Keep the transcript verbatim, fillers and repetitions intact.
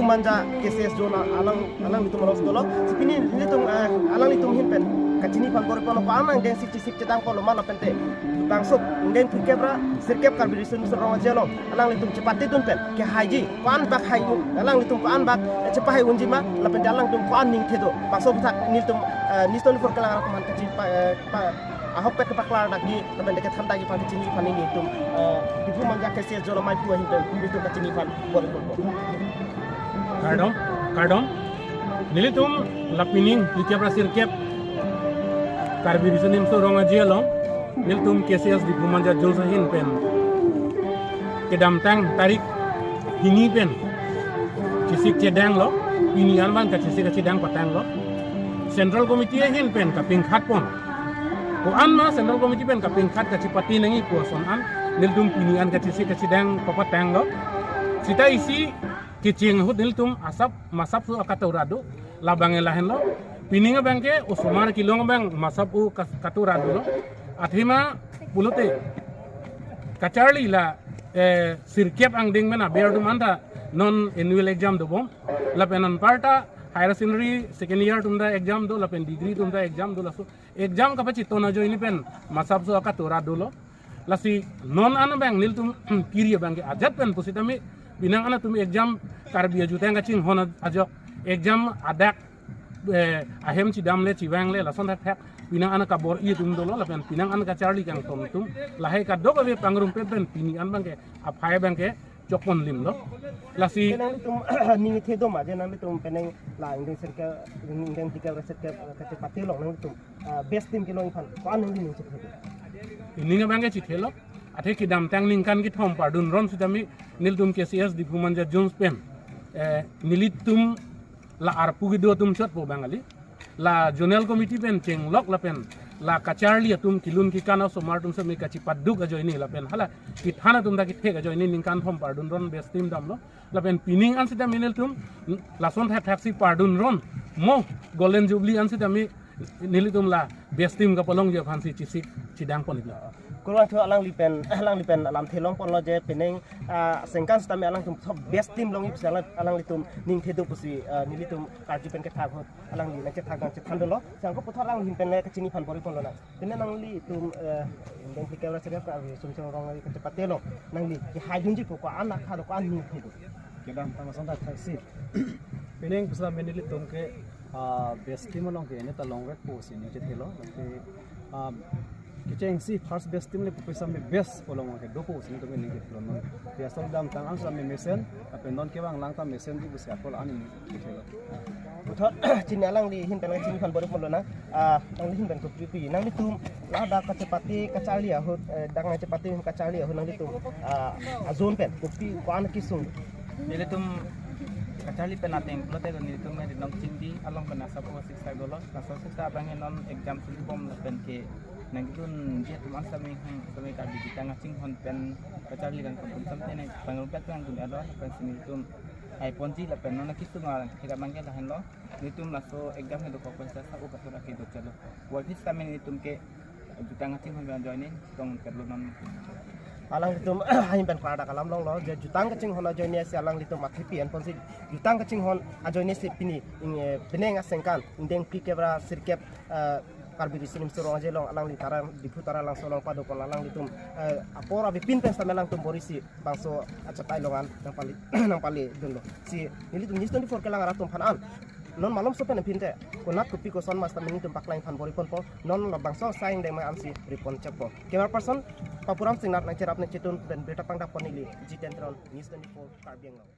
Manja K C S zone alang, alanglitum alos dolo. Si pini nelitum, eh, alanglitum ahin pen kachiniphan bor-i ponlo, ko-an angdeng si chesik chedang ponlo ma lapente bangso angdeng phlikep ra sirkep Karbi Riso Nimso Rong Aje along alanglitum chepatedun pen kehaiji, ko-an bak hai un, alanglitum ko-an bak, eh, chepahai unji ma lapente alanglitum ko-an ningthe do, bangso aphuthak nelitum, eh, News twenty-four kelang arat aphan kachin pa, eh, pa, ahokpet kepaklar dagi, lapen deke than dagi aphan kachiniphan nelitum, eh, Diphu Manja K C S zone amei aphu ahin pen nelitum kachiniphan bor-i ponpo. Kardom, kardom. Nelitum la pining phlikep ra sirkep Karbi Riso Nimso Rong Aje along nelitum K C S Diphu Manja zone ahin pen kedamtang tarik hini pen chesik chedanglo, pini an abang kachesik kachedang patanglo. Central Committee ahin pen kapingkhat pon. Ko-an ma Central Committee pen kapingkhat kachepate nangji pu ason an nelitum pini an kachesik kachedang papatanglo. Sita isi kecheng ahut nelitum asap masap su akatora do, labang lahenlo. Pining abang ke osomar kelong abang masap u kas-, katora dolo. Athema pulote kacharli la, eh, sirkep angdeng pen aber atum anta non annual exam dobom. Lapen anparta higher secondary second year atum ta exam do, lapen degree atum ta exam do, laso exam kapachiton ajoine pen masap su akatora dolo. Lasi non an abang nelitum kiri abang ke ajat pen pusitame pinang an atum exam Karbi ajutang kachinghon ajok, exam adak, eh, ahem chedamle chevangle lason thakthak pinang an kabor-i atum dolo, lapen pinang an kacharli kangton atum lahai kadokave pangrumpet pen pini an abang ke aphai abang ke chokponlimlo. Lasi Te nanglitum ningthe do ma je nanglitum penang la angdeng sirkep, angdeng phlikep ra sirkep kachepate along nanglitum, ah, best team kelongji aphan ko-an nangli ning chethe do? Ning abang ke chethelo. Athe kedamtang ningkan kethom pardun ron sitame nelitum K C S Diphu Manja zone pen, eh, nelitum la arpu kedo atum chotpo bang kali. La zonal committee pen chenglok lapen la kacharli atum kelun kekan osomar atum sitame kachepaduk ajoine lapen hala kethan atum ta kethek ajoine ningkan thom pardun ron best team damlo. Lapen pining an sitame nelitum lason thakthak si pardun ron mo Golden Jubilee an sitame nelitum la best team kapalongji aphan si chesik chedang ponlo. Kurvangthu alangli pen, alangli pen alamthe longponlo je penang, ah, sengkan sitame alangtum thop best team longji pusi alang, alanglitum ningthe do pusi, ah, nelitum karju pen kethak ahut alangli nangkethak nangchethan dolo. Sangko puthot alangli ahin pen le kachiniphan bor-i ponlo nang. Pini nanglitum, eh, angdeng phlikep ra sirkep Karbi Riso Nimso Rong Aje kachepate along nangli kehaidunji pu ko-an akha do, ko-an ningthe do? Kedamtang ason thakthak si pining pusitame nelitum ke, ah, best team along ke neta longvekpo pusi ning chethelo. Lake, ah, kechengsi first best team le pusitame best pu along ke dopo pusi nelitum ning chethelo non. Ke asol kedamtang an sitame mesen, lapen non kevang lang ta mesenji pusi akol an ning chethelo. Puthot chini alangli ahin pen kachiniphan bor-i ponlo nang, ah, alangli ahin pen kopi pi. Nanglitum ladak kachepate kacharli ahut, eh, dak nangchepate kacharli ahut nanglitum, ah, a-zone pen kopi ko-an kesung? Nelitum kacharli pen ateng pulote nelitum Rinong Chingdi along pen asap o six ta dolo. Asap six ta abang non exam sili bom lapen ke nangdun dia teman sami hang sami Karbi jutang kachinghon pen kacharli kangton atum sitame nang pangrumpet nangdun alo lapen si nelitum haiponji lapen non kesung arang kethek abang ke lahenlo. Nelitum laso exam he dokok pen sa sa upatura kedo chalo. Wal phis kami nelitum ke jutang kachinghon pen ajoine tong kerlo non. Alanglitum ahin pen klardak alam longlo je jutang kachinghon ajoine si alanglitum mathipi enponsi jutang kachinghon ajoine si pini ing, eh, penang asengkan angdeng phlikep ra sirkep, eh, Karbi Riso Nimso Rong Aje along alangli Taralangso, Diphu Taralangso along padopon alanglitum, eh, apor avepin pen sitame alangtum bor-i si bangso achatai along an nangpali, nangpalidunlo. Si nelitum News twenty-four kelang arat atum aphan an non malomso pen aphi te konat kopi koson ma sitame nelitum paklang aphan bor-i ponpo, non labangso asai angdeng ma an si ri pon cheppo. Camera person Papuram Singnar nangcherap nangchetun pen birta pangdap pon neli Jiten Teron, News twenty-four Karbi Anglong.